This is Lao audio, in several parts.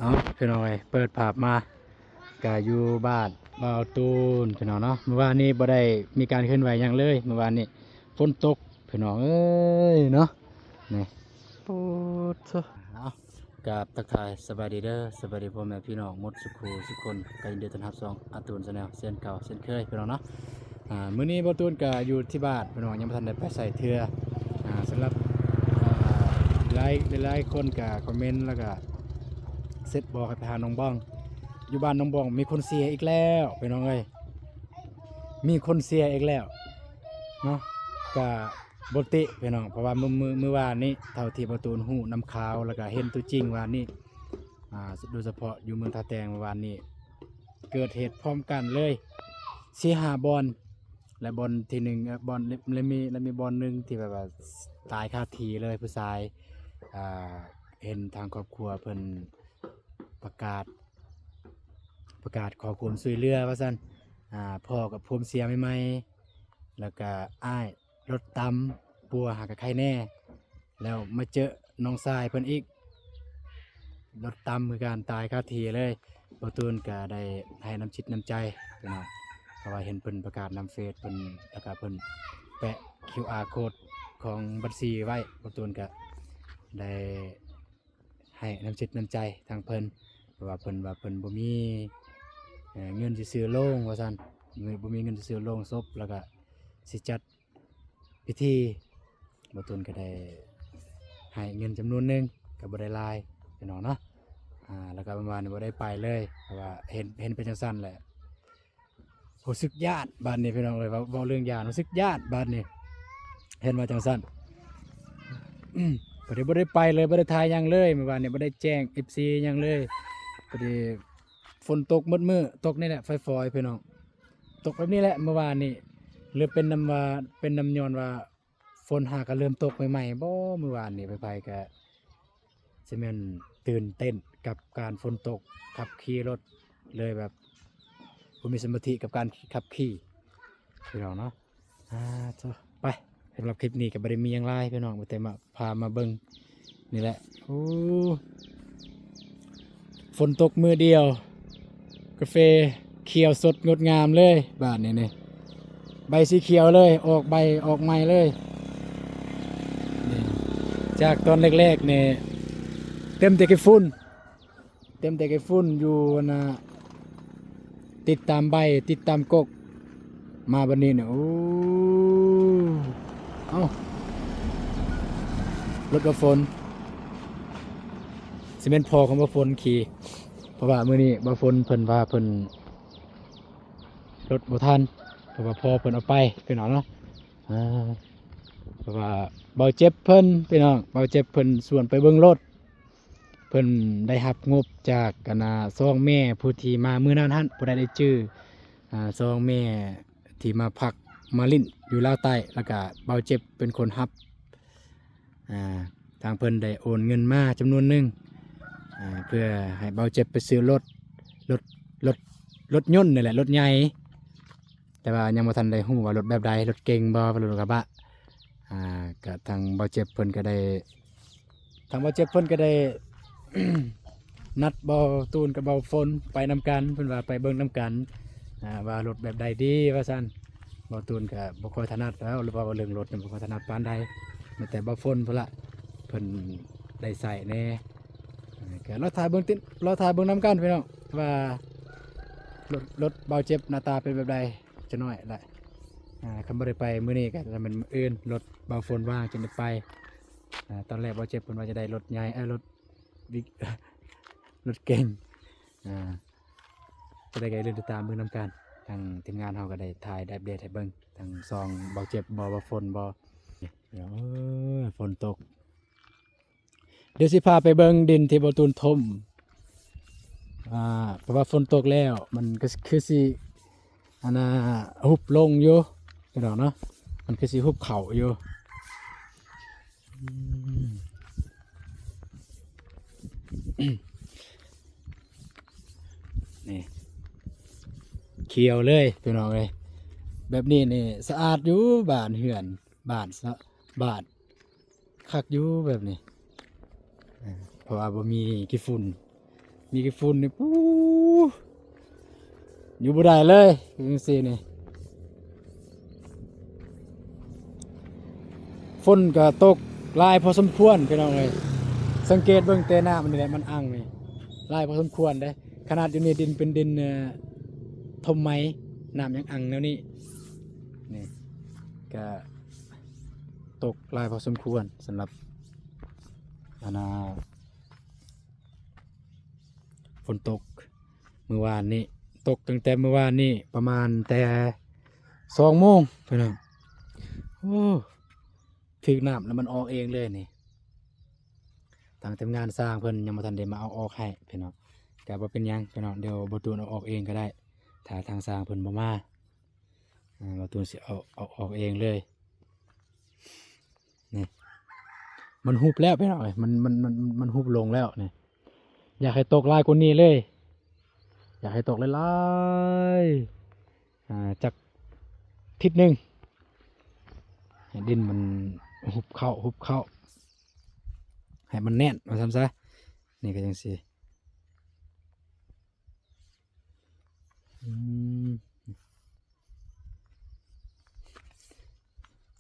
ເອົາ ພີ່ນ້ອງເອີຍ ເປີດພາບມາກະຢູ່ບ້ານບ່າວຕູນ ພີ່ນ້ອງເນາະ. ມື້ວານນີ້ບໍ່ໄດ້ມີການເຄື່ອນໄຫວຫຍັງເລີຍ ມື້ວານນີ້ຝົນຕົກ ພີ່ນ້ອງເອີຍເນາະ. ນີ້ ໂອ້ໂທ້ ເອົາ ກາບທັກທາຍສະບາຍດີເດີ ສະບາຍດີພໍ່ແມ່ພີ່ນ້ອງໝົດສູ່ຄູ່ສູ່ຄົນ ກໍຍິນດີຕ້ອນຮັບຊ່ອງອາຕູນແຊນແນວເຊັ່ນເກົ່າເຊັ່ນເຄີຍ ພີ່ນ້ອງເນາະ. ອາ ມື້ນີ້ບ່າວຕູນກໍຢູ່ທີ່ບ້ານ ພີ່ນ້ອງ ຍັງບໍ່ທັນໄດ້ໄປໃສເທື່ອ. ອາ ສຳລັບ ອາ ຫຼາຍ ຫຼາຍໆຄົນກໍຄອມເມັນ ແລ້ວກໍເຊັດບອກໃຫ້ໄປຫາໜອງບອງ. ຢູ່ບ້ານໜອງບອງມີຄົນເສຍອີກແລ້ວ ພີ່ນ້ອງເອີຍ ມີຄົນເສຍອີກແລ້ວເນາະ. ກໍບໍ່ຕິ ພີ່ນ້ອງ ເພາະວ່າມື້ ມື້ ມື້ວານນີ້ ເທົ່າທີ່ບ່າວຕູນຮູ້ນຳຂ່າວ ແລ້ວກໍເຫັນຕົວຈິງວານນີ້ ອາ ໂດຍສະເພາະຢູ່ເມືອງທ່າແຕງ ເມື່ອວານນີ້ເກີດເຫດພ້ອມກັນເລີຍສີ່ຫ້າບ່ອນ ແລະ ບ່ອນທີໜຶ່ງ ເອີ ບ່ອນ ແລະ ມີ ແລະ ມີບ່ອນໜຶ່ງທີ່ແບບວ່າຕາຍຄາທີ່ເລີຍ ຜູ້ຊາຍ. ອາ ເຫັນທາງຄອບຄົວເພິ່ນປະກາດ ປະກາດຂໍຄວາມຊ່ວຍເຫຼືອວ່າຊັ້ນ. ອາ ພໍ່ກໍຜົວເສຍໃໝ່ໆ ແລ້ວກໍອ້າຍລົດຕຳ ປົວຫາກະໄຄແດ່ ແລ້ວມາເຈີນ້ອງຊາຍເພິ່ນອີກ ລົດຕຳຄືກັນ ຕາຍຄາທີ່ເລີຍ. ບ່າວຕູນກະໄດ້ໃຫ້ນ້ຳຈິດນ້ຳໃຈ ພີ່ນ້ອງ ເພາະວ່າເຫັນເພິ່ນປະກາດນຳເຟສເພິ່ນ ແລ້ວກະເພິ່ນແປະຄິວອາໂຄດຂອງບັນຊີໄວ້ ບ່າວຕູນກະໄດ້ໃຫ້ນ້ຳຈິດນ້ຳໃຈທາງເພິ່ນ ເພາະວ່າເພິ່ນວ່າເພິ່ນບໍ່ມີ ເອີ ເງິນຊິຊື້ໂລງວ່າຊັ້ນ ບໍ່ມີເງິນຊິຊື້ໂລງສົບ ແລ້ວກະຊິຈັດ ພິທີ ບ່າວຕູນກໍໄດ້ໃຫ້ເງິນຈຳນວນໜຶ່ງ ກໍບໍ່ໄດ້ຫຼາຍ ພີ່ນ້ອງເນາະ. ອາ ແລ້ວກໍປະມານນີ້ບໍ່ໄດ້ໄປເລີຍ ເພາະວ່າເຫັນ ເຫັນເປັນຈັ່ງຊັ້ນແຫຼະ ຮູ້ສຶກຢ້ານບາດນີ້ ພີ່ນ້ອງເອີຍ. ເວົ້າ ເວົ້າເລື່ອງຢ້ານ ຮູ້ສຶກຢ້ານບາດນີ້ ເຫັນວ່າຈັ່ງຊັ້ນ. ພໍດີບໍ່ໄດ້ໄປເລີຍ ບໍ່ໄດ້ຖ່າຍຫຍັງເລີຍ ມື້ວານນີ້ບໍ່ໄດ້ແຈ້ງເອັບຊີຫຍັງເລີຍ ພໍດີຝົນຕົກໝົດມື້ ຕົກນີ້ແຫຼະຝອຍໆ ພີ່ນ້ອງ ຕົກແບບນີ້ແຫຼະ ມື້ວານນີ້ ຫຼືເປັນນຳວ່າ ເປັນນຳຍ້ອນວ່າ ຝົນຫາກະເລີ່ມຕົກໃໝ່ໆບໍ ມື້ວານນີ້ ໃຜໆກະຊິແມ່ນຕື່ນເຕັ້ນກັບການຝົນຕົກ ຂັບຂີ່ລົດເລີຍແບບບໍ່ມີສະມາທິກັບການຂັບຂີ່ ພີ່ນ້ອງເນາະ. ອາ ໂທ້ ໄປ ສຳລັບຄລິບນີ້ກໍບໍ່ໄດ້ມີຫຍັງຫຼາຍ ພີ່ນ້ອງ ມີແຕ່ມາ ພາມາເບິ່ງນີ້ແຫຼະ. ໂອ້ ຝົນຕົກມື້ດຽວ ກາເຟຂຽວສົດງົດງາມເລີຍບາດນີ້ນີ້ ໃບສີຂຽວເລີຍ ອອກໃບອອກໃໝ່ເລີຍ. ນີ້ ຈາກຕອນແລກໆນີ້ເຕັມແຕ່ຂີ້ຝຸ່ນ ເຕັມແຕ່ຂີ້ຝຸ່ນຢູ່ ອັນນ່າ ຕິດຕາມໃບ ຕິດຕາມກົກ ມາບັດນີ້ນະ ໂອ້ ເອົ້າ ລົດບ່າວຝົນ ຊິແມ່ນພໍ່ຂອງບ່າວຝົນຂີ່ ເພາະວ່າມື້ນີ້ບ່າວຝົນເພິ່ນວ່າເພິ່ນລົດບໍ່ທັນ ເພາະວ່າພໍ່ເພິ່ນເອົາໄປ ພີ່ນ້ອງເນາະ. ອາ ເພາະວ່າບ່າວເຈັບເພິ່ນ ພີ່ນ້ອງ ບ່າວເຈັບເພິ່ນຊວນໄປເບິ່ງລົດ ເພິ່ນໄດ້ຮັບງົບຈາກ ອັນນ່າ ສອງແມ່ຜູ້ທີ່ມາມື້ນັ້ນຫັ້ນ ຜູ້ໃດໄດ້ຈື່ ອາ ສອງແມ່ທີ່ມາພັກມາຫຼິ້ນຢູ່ລາວໃຕ້ ແລ້ວກະບ່າວເຈັບເປັນຄົນຮັບ ອາ ທາງເພິ່ນໄດ້ໂອນເງິນມາຈຳນວນໜຶ່ງ ອາ ເພື່ອໃຫ້ບ່າວເຈັບໄປຊື້ລົດ ລົດ ລົດ ລົດຍົນນີ້ແຫຼະ ລົດໃຫຍ່ ແຕ່ວ່າຍັງບໍ່ທັນໄດ້ຮູ້ວ່າລົດແບບໃດ ລົດເກັງບໍ່ ຫຼືລົດກະບະ. ອາ ກະທາງບ່າວເຈັບເພິ່ນກະໄດ້ ທາງບ່າວເຈັບເພິ່ນກະໄດ້ ນັດບ່າວຕູນກັບບ່າວຝົນໄປນຳກັນ ເພິ່ນວ່າໄປເບິ່ງນຳກັນ ອາ ວ່າລົດແບບໃດດີວ່າຊັ້ນ. ບ່າວຕູນກະບໍ່ຄ່ອຍຖະໜັດແລ້ວ ຫຼືວ່າເລື່ອງລົດນີ້ບໍ່ຄ່ອຍຖະໜັດປານໃດ ມີແຕ່ບ່າວຝົນພຸ້ນລະ ເພິ່ນໄດ້ໃຊ້ແດ່. ອາ ກະລໍຖ້າເບິ່ງຕິ ລໍຖ້າເບິ່ງນຳກັນ ພີ່ນ້ອງ ວ່າລົດ ລົດບ່າວເຈັບໜ້າຕາເປັນແບບໃດ. ຈັກໜ້ອຍແຫຼະ ອາ ຄັນບໍ່ໄດ້ໄປມື້ນີ້ກໍຈະແມ່ນມື້ອື່ນ ລົດບ່າວຝົນວ່າງຈຶ່ງໄດ້ໄປ. ອາ ຕອນແລກບ່າວເຈັບເພິ່ນວ່າຈະໄດ້ລົດໃຫຍ່ ເອີ ລົດວິກ ລົດເກັງ ອາ ຈະໄດ້ກໍຢ່າລືມຕິດຕາມເບິ່ງນຳກັນ. ທາງທີມງານເຮົາກໍໄດ້ຖ່າຍໄດ້ອັບເດດໃຫ້ເບິ່ງ ທັງຊ່ອງບ່າວເຈັບບໍ ບ່າວຝົນບໍ ເອີ ຝົນຕົກ. ດຽວຊິພາໄປເບິ່ງດິນທີ່ບ່າວຕູນຖົມ ອາ ເພາະວ່າຝົນຕົກແລ້ວ ມັນກໍຄືຊິ ອັນນ່າ ຮຸບລົງຢູ່ ພີ່ນ້ອງເນາະ ມັນຄືຊິຮຸບເຂົ້າຢູ່. ອືມ ນີ້ ຂຽວເລີຍ ພີ່ນ້ອງເອີຍ ແບບນີ້ນີ້ສະອາດຢູ່ ບ້ານເຮືອນ ບ້ານສະ ບ້ານ ຄັກຢູ່ແບບນີ້ ເພາະວ່າບໍ່ມີຂີ້ຝຸ່ນ ມີຂີ້ຝຸ່ນນີ້ ປູ້ ຢູ່ບໍ່ໄດ້ເລີຍ ຈັ່ງຊີ້ນີ້. ຝົນກໍຕົກຫຼາຍພໍສົມຄວນພີ່ນ້ອງເອີຍ. ສັງເກດເບິ່ງແຕ່ນ້ຳນີ້ແຫຼະ ມັນອັ່ງນີ້ ຫຼາຍພໍສົມຄວນເດ້. ຂະໜາດຢູ່ນີ້ດິນເປັນດິນ ເອີ ຖົມໃໝ່ ນ້ຳຍັງອັ່ງແນວນີ້. ນີ້ ກະຕົກຫຼາຍພໍສົມຄວນສຳລັບ ອັນນ່າ ຝົນຕົກມື້ວານນີ້ ຕົກຕັ້ງແຕ່ມື້ວານນີ້ ປະມານແຕ່ສອງໂມງພີ່ນ້ອງ. ໂອ້ ຖືກນ້ຳແລ້ວມັນອອກເອງເລີຍນີ້. ທາງທີມງານຊ່າງເພິ່ນຍັງບໍ່ທັນໄດ້ມາເອົາອອກໃຫ້ພີ່ນ້ອງ. ກະບໍ່ເປັນຫຍັງພີ່ນ້ອງ ດຽວບໍ່ຕູນເອົາອອກເອງກໍໄດ້ ຖ້າທາງຊ່າງເພິ່ນບໍ່ມາ. ອ່າ ບ່າວຕູນຊິເອົາ ເອົາອອກເອງເລີຍ. ນີ້ ມັນຮຸບແລ້ວພີ່ນ້ອງເອີຍ ມັນ ມັນ ມັນ ມັນຮຸບລົງແລ້ວນີ້. ຢາກໃຫ້ຕົກຫຼາຍກວ່ານີ້ເລີຍ ຢາກໃຫ້ຕົກຫຼາຍໆ ອ່າ ຈັກທິດໜຶ່ງ ໃຫ້ດິນມັນຮຸບເຂົ້າ ຮຸບເຂົ້າ ໃຫ້ມັນແໜ້ນວ່າຊັ້ນຊະ. ນີ້ກໍຈັ່ງຊີ້. ອືມ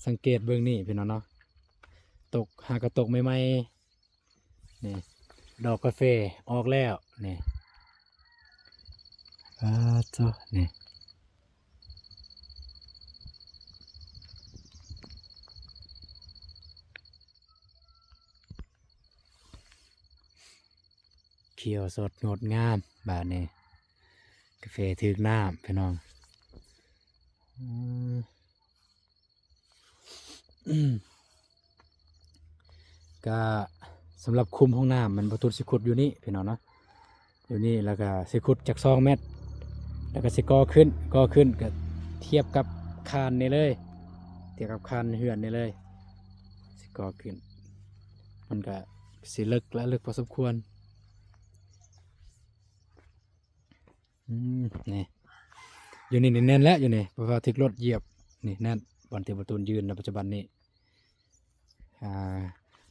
ສັງເກດເບິ່ງນີ້ພີ່ນ້ອງເນາະ ຕົກ ຫາກໍຕົກໃໝ່ໆ ນີ້ ດອກກາເຟອອກແລ້ວນີ້. ປາດໂທ້ ນີ້ ຂຽວສົດງົດງາມ. ບາດນີ້ກາເຟຖືກນ້ຳພີ່ນ້ອງ. ອືມ ກະສຳລັບຂຸມຂອງນ້ຳ ມັນບໍ່ຕຸດ ຊິຂຸດຢູ່ນີ້ພີ່ນ້ອງເນາະ ຢູ່ນີ້ ແລ້ວກະຊິຂຸດຈັກສອງແມັດ ແລ້ວກະຊິກໍ່ຂຶ້ນ ກໍ່ຂຶ້ນກະທຽບກັບຄານນີ້ເລີຍ ທຽບກັບຄານເຮືອນນີ້ເລີຍ ຊິກໍ່ຂຶ້ນ. ມັນກະຊິເລິກ ແລະ ເລິກພໍສົມຄວນ. ອືມ ນີ້ ຢູ່ນີ້ແໜ້ນແລ້ວ ຢູ່ນີ້ ເພາະວ່າຖືກລົດຢຽບ ນີ້ແໜ້ນ ບ່ອນທີ່ບ່າວຕູນຢືນໃນປັດຈຸບັນນີ້. ອ່າ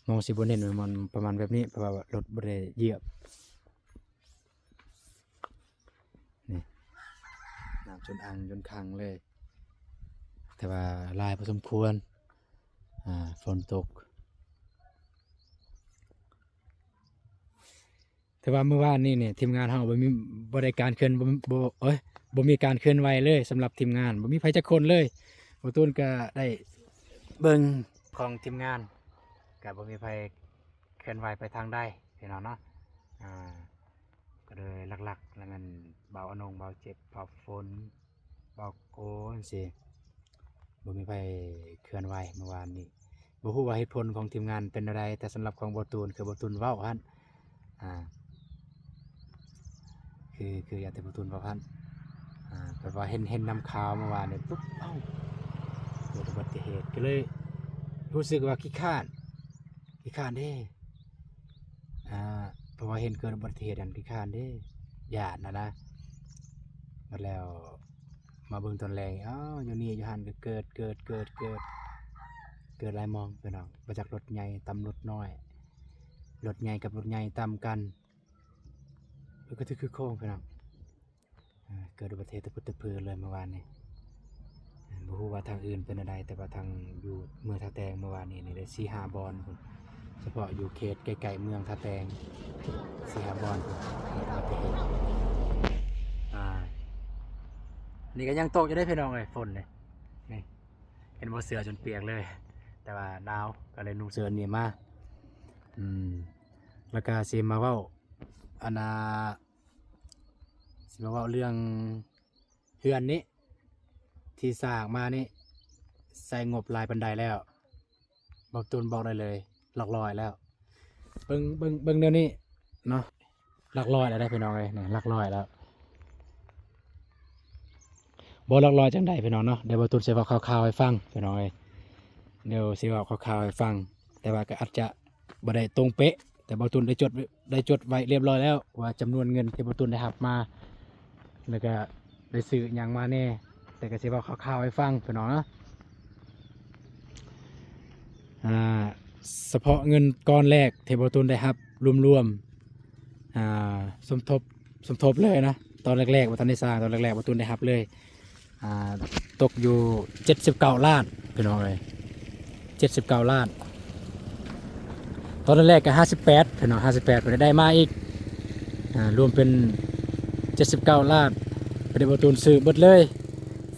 ມອງຊິບໍ່ແໜ້ນ ມັນປະມານແບບນີ້ ເພາະວ່າລົດບໍ່ໄດ້ຢຽບ. ນີ້ ນ້ຳຈົນອັ່ງຈົນຄັງເລີຍ ແຕ່ວ່າຫຼາຍພໍສົມຄວນ ອ່າ ຝົນຕົກ. ແຕ່ວ່າມື້ວານນີ້ນີ້ ທີມງານເຮົາບໍ່ມີ ບໍ່ໄດ້ການເຄື່ອນ ບໍ່ ບໍ່ ເອີຍ ບໍ່ມີການເຄື່ອນໄຫວເລີຍ. ສຳລັບທີມງານບໍ່ມີໃຜຈັກຄົນເລີຍ. ບ່າວຕູນກໍໄດ້ເບິ່ງຂອງທີມງານ ກໍບໍ່ມີໃຜເຄື່ອນໄຫວໄປທາງໃດພີ່ນ້ອງເນາະ. ອ່າ ກໍໂດຍຫຼັກໆແລ້ວແມ່ນບ່າວອະນົງ ບ່າວເຈັບ ບ່າວຝົນ ບ່າວໂກຈັ່ງຊີ້ ບໍ່ມີໃຜເຄື່ອນໄຫວມື້ວານນີ້. ບໍ່ຮູ້ວ່າເຫດຜົນຂອງທີມງານເປັນແນວໃດ ແຕ່ສຳລັບຂອງບ່າວຕູນ ຄືບ່າວຕູນເວົ້າຫັ້ນ ອ່າ ຄື ຄືຢ່າງທີ່ບ່າວຕູນເວົ້າຫັ້ນ ອ່າ ແບບວ່າເຫັນ ເຫັນນຳຂ່າວມື້ວານນີ້ປຸບ ເອົ້າ ເກີດອຸບັດຕິເຫດ ກໍເລີຍຮູ້ສຶກວ່າຂີ້ຄ້ານ ຂີ້ຄ້ານເດ້ ອ່າ ເພາະວ່າເຫັນເກີດອຸບັດຕິເຫດນັ້ນ ຂີ້ຄ້ານເດ້ ຢ້ານຫັ້ນນະ. ບັດແລ້ວມາເບິ່ງຕອນແລງ ອ້າວ ຢູ່ນີ້ຢູ່ຫັ້ນກໍເກີດ ເກີດ ເກີດ ເກີດ ເກີດຫຼາຍໝ່ອງພີ່ນ້ອງ. ມາຈາກລົດໃຫຍ່ຕຳລົດນ້ອຍ ລົດໃຫຍ່ກັບລົດໃຫຍ່ຕຳກັນ ເອີ ກໍຖືກຄືໂຄ້ງພີ່ນ້ອງ. ອ່າ ເກີດອຸບັດຕິເຫດຕະພຶດຕະເພີເລີຍມື້ວານນີ້. ອ່າ ບໍ່ຮູ້ວ່າທາງອື່ນເປັນແນວໃດ ແຕ່ວ່າທາງຢູ່ເມືອງທ່າແຕງມື້ວານນີ້ນີ້ໄດ້ສີ່ຫ້າບ່ອນພຸ້ນ ສະເພາະຢູ່ເຂດໃກ້ໆເມືອງທ່າແຕງ ສີ່ຫ້າບ່ອນພຸ້ນ ເກີດອຸບັດຕິເຫດ. ອ່າ ນີ້ກໍຍັງຕົກຢູ່ເດ້ພີ່ນ້ອງເອີຍ ຝົນນີ້ ນີ້ ເຫັນບໍ່ ເສື້ອຈົນປຽກເລີຍ ແຕ່ວ່າໜາວ ກໍເລີຍນຸ່ງເສື້ອອັນນີ້ມາ. ອືມ ແລ້ວກໍຊິມາເວົ້າ ອັນນ່າ ຊິມາເວົ້າເລື່ອງເຮືອນນີ້ ທີ່ສ້າງມານີ້ ໃຊ້ງົບຫຼາຍປານໃດແລ້ວ? ບ່າວຕູນບອກໄດ້ເລີຍ ຫຼັກຮ້ອຍແລ້ວ. ເບິ່ງ ເບິ່ງ ເບິ່ງແນວນີ້ເນາະ ຫຼັກຮ້ອຍແລ້ວເດ້ພີ່ນ້ອງເອີຍ ນີ້ຫຼັກຮ້ອຍແລ້ວ. ບໍ່ຫຼັກຮ້ອຍຈັ່ງໃດພີ່ນ້ອງເນາະ ດຽວບ່າວຕູນຊິເວົ້າຄ່າວໆໃຫ້ຟັງພີ່ນ້ອງເອີຍ ດຽວຊິເວົ້າຄ່າວໆໃຫ້ຟັງ ແຕ່ວ່າກໍອາດຈະ ບໍ່ໄດ້ຕົງເປະ ແຕ່ບ່າວຕູນໄດ້ຈົດ ໄດ້ຈົດໄວ້ລຽບຮ້ອຍແລ້ວວ່າຈຳນວນເງິນທີ່ບ່າວຕູນໄດ້ຮັບມາ ແລ້ວກະໄດ້ຊື້ຫຍັງມາແດ່ ແຕ່ກະຊິເວົ້າຄ່າວໆໃຫ້ຟັງພີ່ນ້ອງເນາະ. ອ່າ ສະເພາະເງິນກ້ອນແລກທີ່ບ່າວຕູນໄດ້ຮັບລວມ ອ່າ ສົມທົບ ສົມທົບເລີຍນະ. ຕອນແລກໆບໍ່ທັນໄດ້ສ້າງ ຕອນແລກໆບໍ່ຕູນໄດ້ຮັບເລີຍ ອ່າ ຕົກຢູ່ເຈັດສິບເກົ້າລ້ານພີ່ນ້ອງເອີຍ ເຈັດສິບເກົ້າລ້ານ. ຕອນແລກກໍຫ້າສິບແປດພີ່ນ້ອງ ຫ້າສິບແປດ ເພິ່ນໄດ້ມາອີກ ອ່າ ລວມເປັນເຈັດສິບເກົ້າລ້ານ. ເພິ່ນໄດ້ ບໍ່ຕູນຊື້ເບິດເລີຍ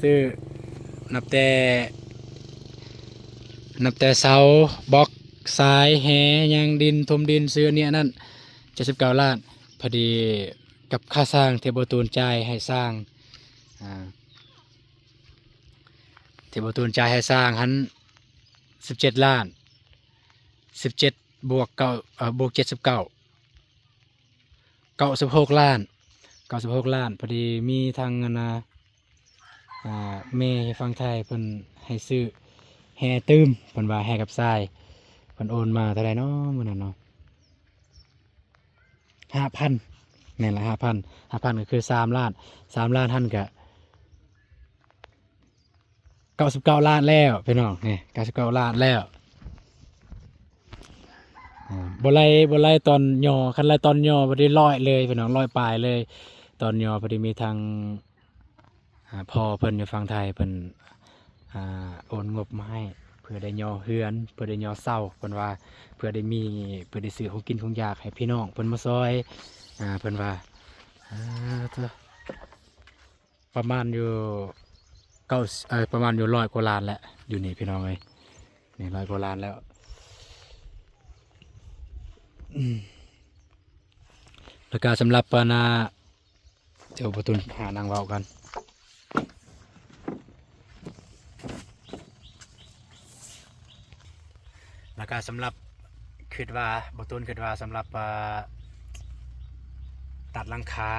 ຊື້ນັບແຕ່ ນັບແຕ່ເສົາ ບລັອກ ສາຍ ແຫ ຫຍັງ ດິນ ຖົມດິນ ຊື້ອັນນີ້ອັນນັ້ນ ເຈັດສິບເກົ້າລ້ານ. ພໍດີກັບຄ່າສ້າງທີ່ບໍ່ຕູນຈ່າຍໃຫ້ຊ່າງ ອ່າ ທີ່ບໍ່ຕູນຈ່າຍໃຫ້ຊ່າງຫັ້ນ ສິບເຈັດລ້ານ ສິບເຈັດບວກເກົ້າ ເອີ ບວກເຈັດສິບເກົ້າ ເກົ້າສິບຫົກລ້ານ ເກົ້າສິບຫົກລ້ານ. ພໍດີມີທາງອັນນ່າ ອ່າ ແມ່ຝັ່ງໄທເພິ່ນໃຫ້ຊື້ແຫຕື່ມ ເພິ່ນວ່າແຫກັບຊາຍ ເພິ່ນໂອນມາເທົ່າໃດເນາະມື້ນັ້ນເນາະ ຫ້າພັນ ແມ່ນລະ ຫ້າພັນ ຫ້າພັນ ກໍຄືສາມລ້ານ ສາມລ້ານຫັ້ນກະ ເກົ້າສິບເກົ້າລ້ານແລ້ວພີ່ນ້ອງ ນີ້ ເກົ້າສິບເກົ້າລ້ານແລ້ວ. ອ່າ ບໍ່ໄລ່ ບໍ່ໄລ່ຕອນຫຍໍ້ ຄັນໄລ່ຕອນຫຍໍ້ບໍ່ໄດ້ຮ້ອຍເລີຍພີ່ນ້ອງ ຮ້ອຍປາຍເລີຍ. ຕອນຫຍໍ້ພໍດີມີທາງ ອ່າ ພໍ່ເພິ່ນຢູ່ຝັ່ງໄທເພິ່ນ ອ່າ ໂອນງົບມາໃຫ້ ເພື່ອໄດ້ຫຍໍ້ເຮືອນ ເພື່ອໄດ້ຫຍໍ້ເສົາ ເພິ່ນວ່າ ເພື່ອໄດ້ມີ ເພື່ອໄດ້ຊື້ຂອງກິນຂອງຢາກໃຫ້ພີ່ນ້ອງເພິ່ນມາຊ່ອຍ ອ່າ ເພິ່ນວ່າ ອ່າ ປະມານຢູ່ເກົ້າ ເອີ ປະມານຢູ່ຮ້ອຍກວ່າລ້ານແຫຼະ ຢູ່ນີ້ພີ່ນ້ອງເອີຍ ນີ້ຮ້ອຍກວ່າລ້ານແລ້ວ. ອືມ ແລ້ວກະສຳລັບ ອັນນ່າ ດຽວບໍ່ຕູນຫານັ່ງເວົ້າກັນ ແລ້ວກະສຳລັບ ຄິດວ່າ ບໍ່ຕູນຄິດວ່າສຳລັບ ອ່າ ຕັດຫຼັງຄາ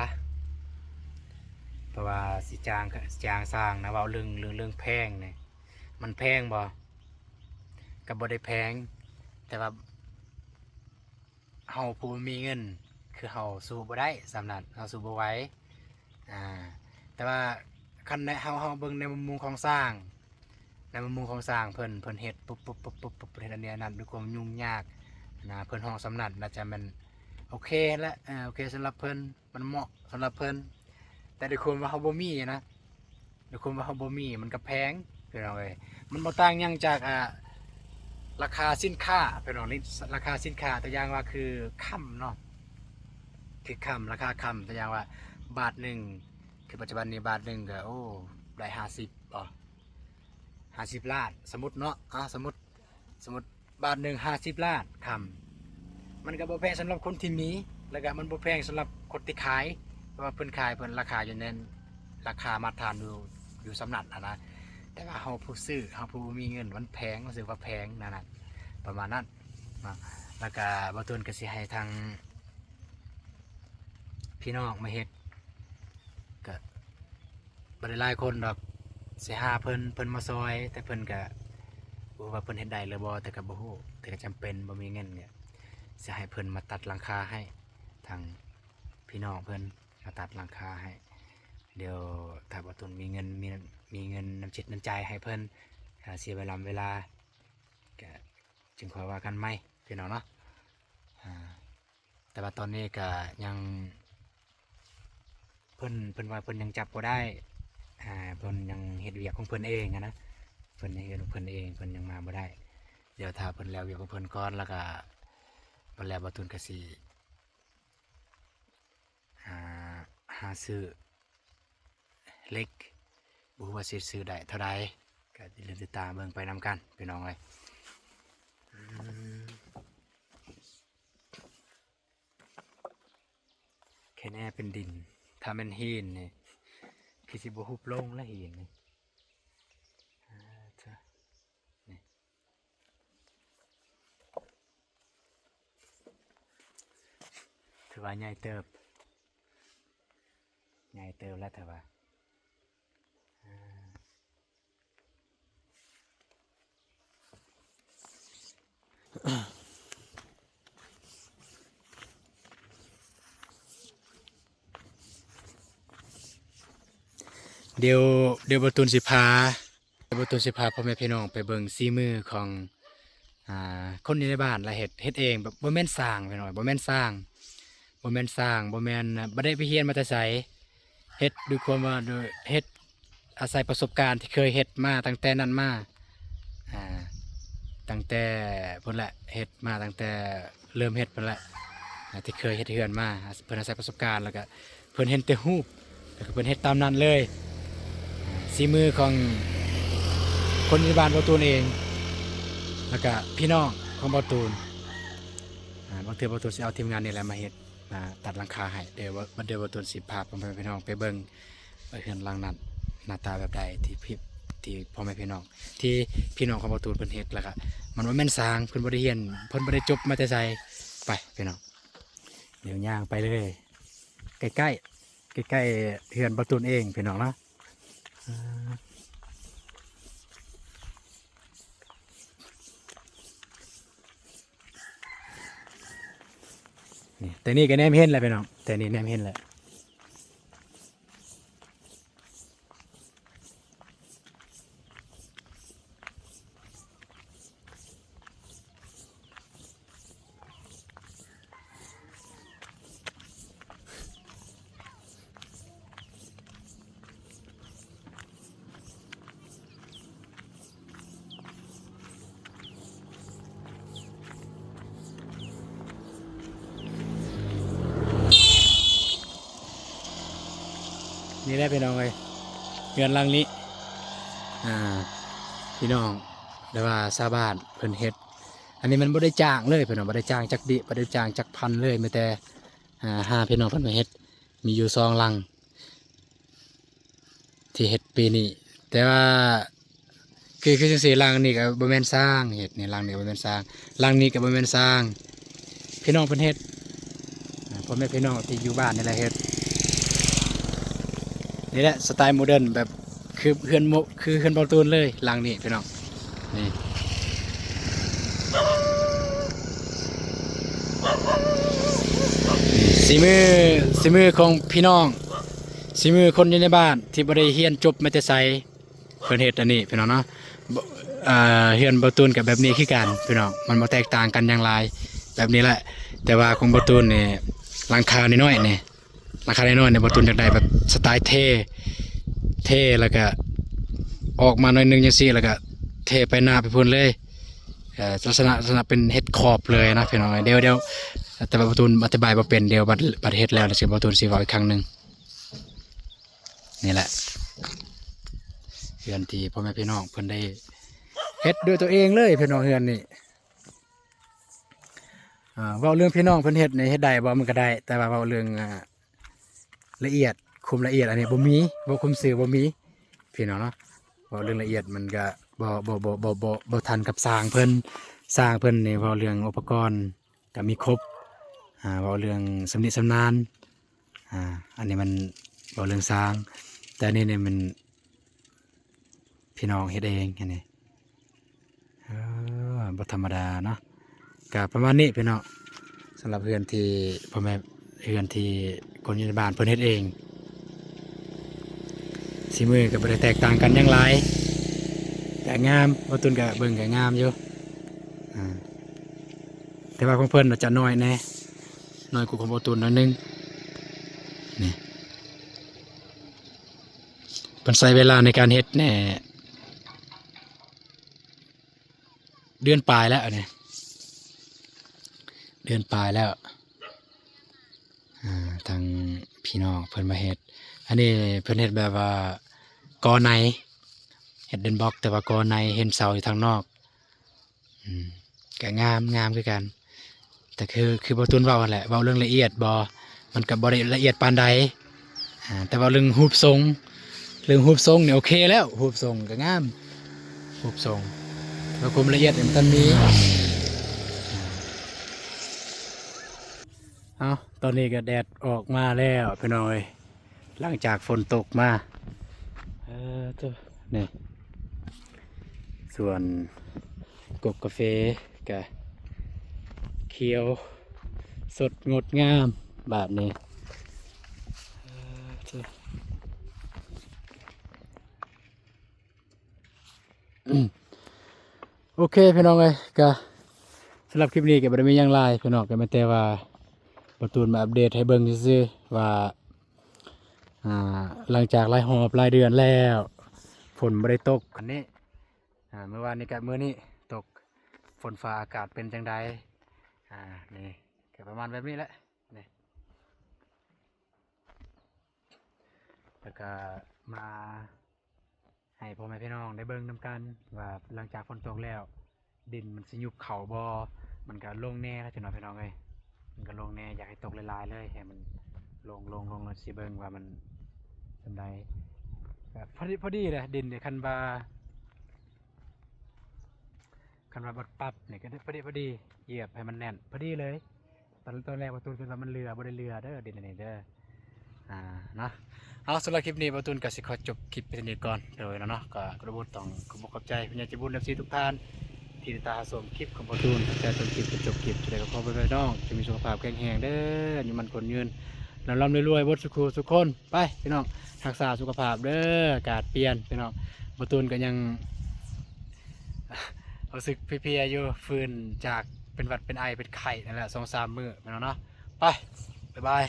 ເພາະວ່າຊິຈ້າງ ຈ້າງຊ່າງນະ ເວົ້າເລື່ອງ ເລື່ອງ ເລື່ອງແພງນີ້ ມັນແພງບໍ່? ກໍບໍ່ໄດ້ແພງ ແຕ່ວ່າ ເຮົາຜູ້ບໍ່ມີເງິນ ຄືເຮົາສູ້ບໍ່ໄດ້ສ່ຳນັ້ນ ເຮົາສູ້ບໍ່ໄຫວ ອ່າ ແຕ່ວ່າຄັນໃນເຮົາ ເຮົາເບິ່ງໃນມຸມມຸມຂອງຊ່າງ ໃນມຸມມຸມຂອງຊ່າງເພິ່ນ ເພິ່ນເຮັດປຸບໆໆໆ ເພິ່ນເຮັດອັນນີ້ອັນນັ້ນດ້ວຍຄວາມຫຍຸ້ງຍາກນະ ເພິ່ນຮ້ອງສ່ຳນັ້ນ ໜ້າຈະແມ່ນໂອເຄແຫຼະ ເອີ ໂອເຄສຳລັບເພິ່ນ ມັນເໝາະສຳລັບເພິ່ນ ແຕ່ດ້ວຍຄວາມວ່າເຮົາບໍ່ມີນະ ດ້ວຍຄວາມວ່າເຮົາບໍ່ມີ ມັນກໍແພງ ພີ່ນ້ອງເອີຍ ມັນບໍ່ຕ່າງຫຍັງຈາກ ອ່າ ລາຄາສິນຄ້າ ພີ່ນ້ອງ ລາຄາສິນຄ້າ ຕົວຢ່າງວ່າຄືຄຳເນາະ ຄືຄຳ ລາຄາຄຳ ຕົວຢ່າງວ່າບາດໜຶ່ງ ຄືປັດຈຸບັນນີ້ບາດໜຶ່ງກໍ ໂອ້ ໄດ້ຫ້າສິບບໍ ຫ້າສິບລ້ານ ສົມມຸດເນາະ ອ່າ ສົມມຸດ ສົມມຸດບາດໜຶ່ງຫ້າສິບລ້ານຄຳ ມັນກໍບໍ່ແພງສຳລັບຄົນທີ່ມີ ແລ້ວກໍມັນບໍ່ແພງສຳລັບຄົນທີ່ຂາຍ ເພາະວ່າເພິ່ນຂາຍ ເພິ່ນລາຄາຢູ່ໃນ ລາຄາມາດຖານຢູ່ ຢູ່ສ່ຳນັ້ນຫັ້ນນະ ແຕ່ວ່າເຮົາຜູ້ຊື້ ເຮົາຜູ້ບໍ່ມີເງິນ ມັນແພງ ຮູ້ສຶກວ່າແພງນັ້ນນະ ປະມານນັ້ນເນາະ. ແລ້ວກໍບໍ່ຕູນກໍຊິໃຫ້ທາງ ພີ່ນ້ອງມາເຮັດ ກະບໍ່ໄດ້ຫຼາຍຄົນດອກ ຊິຫາເພິ່ນ ເພິ່ນມາຊ່ອຍ ແຕ່ເພິ່ນກະບໍ່ຮູ້ວ່າເພິ່ນເຮັດໄດ້ຫຼືບໍ່ ແຕ່ກະບໍ່ຮູ້ ແຕ່ກະຈຳເປັນ ບໍ່ມີເງິນ ກະຊິໃຫ້ເພິ່ນມາຕັດຫຼັງຄາໃຫ້ ທາງພີ່ນ້ອງເພິ່ນມາຕັດຫຼັງຄາໃຫ້. ດຽວຖ້າບໍ່ຕຸນມີເງິນ ມີ ມີເງິນນຳຈິດນຳໃຈໃຫ້ເພິ່ນ ຫາເສຍເວລາ ເວລາ ກະຈຶ່ງຄ່ອຍວ່າກັນໃໝ່ ພີ່ນ້ອງເນາະ. ອາ ແຕ່ວ່າຕອນນີ້ກະຍັງ ເພິ່ນ ເພິ່ນວ່າເພິ່ນຍັງຈັບບໍ່ໄດ້ ອາ ເພິ່ນຍັງເຮັດວຽກຂອງເພິ່ນເອງຫັ້ນນະ ເພິ່ນຍັງເຮັດຂອງເພິ່ນເອງ ເພິ່ນຍັງມາບໍ່ໄດ້. ດຽວຖ້າເພິ່ນແລ້ວວຽກຂອງເພິ່ນກ່ອນ ແລ້ວກະ ບໍ່ແລ້ວບໍ່ຕຸນກະຊິ ຫາ ຫາຊື້ເຫຼັກ ບໍ່ຮູ້ວ່າຊິຊື້ໄດ້ເທົ່າໃດ ກະຢ່າລືມຕິດຕາມເບິ່ງໄປນຳກັນ ພີ່ນ້ອງເອີຍ. ແຄ່ແນ່ເປັນດິນ ຖ້າແມ່ນຫີນນີ້ ຄືຊິບໍ່ຮຸບລົງລະຫີນນີ້. ອາ ເທ ນີ້ ຖືວ່າໃຫຍ່ເຕີບ ໃຫຍ່ເຕີບແລ້ວ ຖືວ່າ ອາ ດຽວ ດຽວບໍ່ຕຸນຊິພາ ດຽວບໍ່ຕຸນຊິພາພໍ່ແມ່ພີ່ນ້ອງໄປເບິ່ງສີມືຂອງ ອາ ຄົນຢູ່ໃນບ້ານລະເຮັດ ເຮັດເອງ ແບບບໍ່ແມ່ນຊ່າງ ພີ່ນ້ອງ ບໍ່ແມ່ນຊ່າງ ບໍ່ແມ່ນສ້າງ ບໍ່ແມ່ນ ບໍ່ໄດ້ໄປຮຽນມາແຕ່ໃສ ເຮັດດ້ວຍຄວາມວ່າ ໂດຍ ເຮັດອາໄສປະສົບການທີ່ເຄີຍເຮັດມາຕັ້ງແຕ່ນັ້ນມາ ອ່າ ຕັ້ງແຕ່ພຸ້ນແຫຼະ ເຮັດມາຕັ້ງແຕ່ເລີ່ມເຮັດພຸ້ນແຫຼະ ອ່າ ທີ່ເຄີຍເຮັດເຮືອນມາ ເພິ່ນອາໄສປະສົບການ ແລ້ວກະເພິ່ນເຫັນແຕ່ຮູບ ແລ້ວກະເພິ່ນເຮັດຕາມນັ້ນເລີຍ. ອ່າ ສີມືຂອງຄົນໃນບ້ານບ່າວຕູນເອງ ແລ້ວກະພີ່ນ້ອງຂອງບ່າວຕູນ. ອ່າ ບາງເທື່ອບ່າວຕູນຊິເອົາທີມງານນີ້ແຫຼະມາເຮັດ ມາຕັດຫຼັງຄາໃຫ້. ດຽວ ດຽວບ່າວຕູນຊິພາພໍ່ແມ່ພີ່ນ້ອງໄປເບິ່ງ ວ່າເຮືອນຫຼັງນັ້ນໜ້າຕາແບບໃດ ທີ່ພີ່ ທີ່ພໍ່ແມ່ພີ່ນ້ອງ ທີ່ພີ່ນ້ອງຂອງບ່າວຕູນເພິ່ນເຮັດ. ແລ້ວກະມັນບໍ່ແມ່ນສ້າງ ເພິ່ນບໍ່ໄດ້ຮຽນ ເພິ່ນບໍ່ໄດ້ຈົບມາແຕ່ໃສ. ໄປພີ່ນ້ອງ ດຽວຍ່າງໄປເລີຍ ໃກ້ໆ ໃກ້ໆເຮືອນບ່າວຕູນເອງພີ່ນ້ອງເນາະ. ອ່າ ນີ້ ແຕ່ນີ້ກໍແນມເຫັນແຫຼະພີ່ນ້ອງ ແຕ່ນີ້ແນມເຫັນແຫຼະ. ນີ້ແຫຼະພີ່ນ້ອງເອີຍ ເຮືອນຫຼັງນີ້ ອ່າ ພີ່ນ້ອງ ຫຼືວ່າຊາວບ້ານເພິ່ນເຮັດ. ອັນນີ້ມັນບໍ່ໄດ້ຈ້າງເລີຍພີ່ນ້ອງ ບໍ່ໄດ້ຈ້າງຈັກດິ ບໍ່ໄດ້ຈ້າງຈັກພັນເລີຍ ມີແຕ່ ອ່າ ຫາພີ່ນ້ອງເພິ່ນມາເຮັດ. ມີຢູ່ສອງຫຼັງທີ່ເຮັດປີນີ້ ແຕ່ວ່າ ຄື ຄືຈັ່ງຊີ້ ຫຼັງນີ້ກໍບໍ່ແມ່ນສ້າງເຮັດນີ້ ຫຼັງນີ້ກໍບໍ່ແມ່ນສ້າງ ຫຼັງນີ້ກໍບໍ່ແມ່ນສ້າງ ພີ່ນ້ອງເພິ່ນເຮັດ ອ່າ ພໍ່ແມ່ພີ່ນ້ອງທີ່ຢູ່ບ້ານນີ້ແຫຼະເຮັດ. ນີ້ແຫຼະສະໄຕໂມເດີນ ແບບຄືເຮືອນໂມ ຄືເຮືອນບ່າວຕູນເລີຍ ຫຼັງນີ້ພີ່ນ້ອງ. ນີ້ ສີມື ສີມືຂອງພີ່ນ້ອງ ສີມືຄົນຢູ່ໃນບ້ານທີ່ບໍ່ໄດ້ຮຽນຈົບມາແຕ່ໃສ ເພິ່ນເຮັດອັນນີ້ພີ່ນ້ອງເນາະ. ເຮືອນບ່າວຕູນກໍແບບນີ້ຄືກັນພີ່ນ້ອງ ມັນບໍ່ແຕກຕ່າງກັນຫຍັງຫຼາຍ ແບບນີ້ແຫຼະ. ແຕ່ວ່າຂອງບ່າວຕູນນີ້ ຫຼັງຄານ້ອຍໆນີ້ ຫຼັງຄານ້ອຍໆນີ້ ບ່າວຕູນຢາກໄດ້ແບບສະໄຕເທ່ ເທ່ ແລ້ວກະອອກມາໜ້ອຍໜຶ່ງຈັ່ງຊີ້ ແລ້ວກະເທໄປໜ້າໄປພຸ້ນເລີຍ. ເອີ ລັກສະນະ ລັກສະນະເປັນເຮັດຂອບເລີຍນະພີ່ນ້ອງ. ດຽວ ດຽວ ແຕ່ວ່າບ່າວຕູນອະທິບາຍບໍ່ເປັນ ດຽວບັດ ບັດເຮັດແລ້ວ ດຽວຊິ ບ່າວຕູນຊິເວົ້າອີກຄັ້ງໜຶ່ງ. ນີ້ແຫຼະ ເຮືອນທີ່ພໍ່ແມ່ພີ່ນ້ອງເພິ່ນໄດ້ເຮັດດ້ວຍຕົວເອງເລີຍພີ່ນ້ອງ ເຮືອນນີ້. ອ່າ ເວົ້າເລື່ອງພີ່ນ້ອງເພິ່ນເຮັດນີ້ ເຮັດໄດ້ບໍ່? ມັນກໍໄດ້ ແຕ່ວ່າເວົ້າເລື່ອງ ອ່າ ລະອຽດ ຄວາມລະອຽດອັນນີ້ບໍ່ມີ ບໍ່ ຄວາມຊື່ບໍ່ມີພີ່ນ້ອງເນາະ. ເວົ້າເລື່ອງລະອຽດມັນກໍບໍ່ ບໍ່ ບໍ່ ບໍ່ ບໍ່ ບໍ່ທັນກັບຊ່າງເພິ່ນ. ຊ່າງເພິ່ນນີ້ເວົ້າເລື່ອງອຸປະກອນກໍມີຄົບ ອ່າ ເວົ້າເລື່ອງຊຳນິຊຳນານ ອ່າ ອັນນີ້ມັນເວົ້າເລື່ອງຊ່າງ ແຕ່ອັນນີ້ນີ້ມັນ ພີ່ນ້ອງເຮັດເອງອັນນີ້ ເອີ ບໍ່ທຳມະດາເນາະ. ກະປະມານນີ້ພີ່ນ້ອງ ສຳລັບເຮືອນທີ່ພໍ່ແມ່ເຮືອນທີ່ຄົນຢູ່ໃນບ້ານເພິ່ນເຮັດເອງ ສີມືກໍບໍ່ໄດ້ແຕກຕ່າງກັນຫຍັງຫຼາຍ ກະງາມ. ບ່າວຕຸນກະເບິ່ງກະງາມຢູ່ ອ່າ ແຕ່ວ່າຂອງເພິ່ນອາດຈະນ້ອຍແດ່ ນ້ອຍກວ່າຂອງບ່າວຕຸນໜ້ອຍໜຶ່ງ. ນີ້ ເພິ່ນໃຊ້ເວລາໃນການເຮັດແດ່ ເດືອນປາຍແລ້ວອັນນີ້ ເດືອນປາຍແລ້ວ. ອ່າ ທາງພີ່ນ້ອງເພິ່ນມາເຮັດ ອັນນີ້ເພິ່ນເຮັດແບບວ່າກໍ່ໃນ ເຮັດເດີນບລັອກ ແຕ່ວ່າກໍ່ໃນ ເຫັນເສົາຢູ່ທາງນອກ. ອືມ ກະງາມ ງາມຄືກັນ ແຕ່ຄື ຄືບ່າວຕຸນເວົ້າຫັ້ນແຫຼະ ເວົ້າເລື່ອງລະອຽດບໍ່ ມັນກະບໍ່ໄດ້ລະອຽດປານໃດ ອ່າ ແຕ່ເວົ້າເລື່ອງຮູບຊົງ ເລື່ອງຮູບຊົງນີ້ໂອເຄແລ້ວ ຮູບຊົງກະງາມ ຮູບຊົງ ແຕ່ຄວາມລະອຽດນີ້ມັນທັນມີ. ເອົາ ຕອນນີ້ກະແດດອອກມາແລ້ວພີ່ນ້ອງເອີຍ ຫຼັງຈາກຝົນຕົກມາ ເອີ ໂທ້ ນີ້ ສວນກົກກາເຟກະຂຽວສົດງົດງາມບາດນີ້ ເອີ ໂທ້. ໂອເຄພີ່ນ້ອງເອີຍ ກະສຳລັບຄລິບນີ້ກະບໍ່ໄດ້ມີຫຍັງຫຼາຍພີ່ນ້ອງ ກະແມ່ນແຕ່ວ່າ ບໍ່ຕູນມາອັບເດດໃຫ້ເບິ່ງຊື່ໆ ວ່າ ອ່າ ຫຼັງຈາກຫຼາຍຮອບຫຼາຍເດືອນແລ້ວ ຝົນບໍ່ໄດ້ຕົກ. ອັນນີ້ ອ່າ ມື້ວານນີ້ກັບມື້ນີ້ຕົກ ຝົນຟ້າອາກາດເປັນຈັ່ງໃດ? ອ່າ ນີ້ ກໍປະມານແບບນີ້ແຫຼະ ນີ້ ແລ້ວກໍມາໃຫ້ພໍ່ແມ່ພີ່ນ້ອງໄດ້ເບິ່ງນຳກັນວ່າ ຫຼັງຈາກຝົນຕົກແລ້ວ ດິນມັນຊິຍຸບເຂົ້າບໍ່? ມັນກໍລົງແນ່ແລ້ວ ພີ່ນ້ອງເອີຍ ມັນກໍລົງແນ່. ຢາກໃຫ້ຕົກຫຼາຍໆເລີຍ ໃຫ້ມັນລົງໆໆ ແລ້ວຊິເບິ່ງວ່າມັນສ່ຳໃດ. ກໍພໍດີ ພໍດີແຫຼະ ດິນນີ້ ຄັນວ່າ ຄັນວ່າບັດປັບນີ້ກໍພໍດີ ພໍດີ ຢຽບໃຫ້ມັນແໜ້ນ ພໍດີເລີຍ. ຕອນ ຕອນແລກບ່າວຕູນຄິດວ່າມັນເຫຼືອ ບໍ່ໄດ້ເຫຼືອເດີ ດິນອັນນີ້ເດີ ອ່າ ເນາະ. ເອົາ ສຳລັບຄລິບນີ້ບ່າວຕູນກໍຊິຂໍຈົບຄລິບໄປເທົ່ານີ້ກ່ອນເດີເນາະ. ກໍຂໍຂອບຄຸນ ຕ້ອງຂອບໃຈຜູ້ໃຫຍ່ໃຈບຸນ ເອັຟຊີ ທຸກທ່ານ ທີ່ຕິດຕາມຮັບຊົມຄລິບຂອງບ່າວຕູນ ຕັ້ງແຕ່ຕົ້ນຄລິບຈົນຈົບຄລິບ. ຈະໄດ້ກໍຂໍໃຫ້ພີ່ນ້ອງຈົ່ງມີສຸຂະພາບແຂງແຮງເດີ ອາຍຸໝັ້ນຂວັນຍືນ ລ່ຳໆລວຍໆ ເບິດສູ່ຄູ່ສູ່ຄົນ. ໄປພີ່ນ້ອງ ຮັກສາສຸຂະພາບເດີ ອາກາດປ່ຽນພີ່ນ້ອງ. ບ່າວຕູນກໍຍັງຮູ້ສຶກເພຍໆຢູ່ ຟື້ນຈາກເປັນຫວັດເປັນໄອເປັນໄຂ້ນັ້ນແຫຼະ ສອງສາມມື້ພີ່ນ້ອງເນາະ. ໄປ ບາຍບາຍ.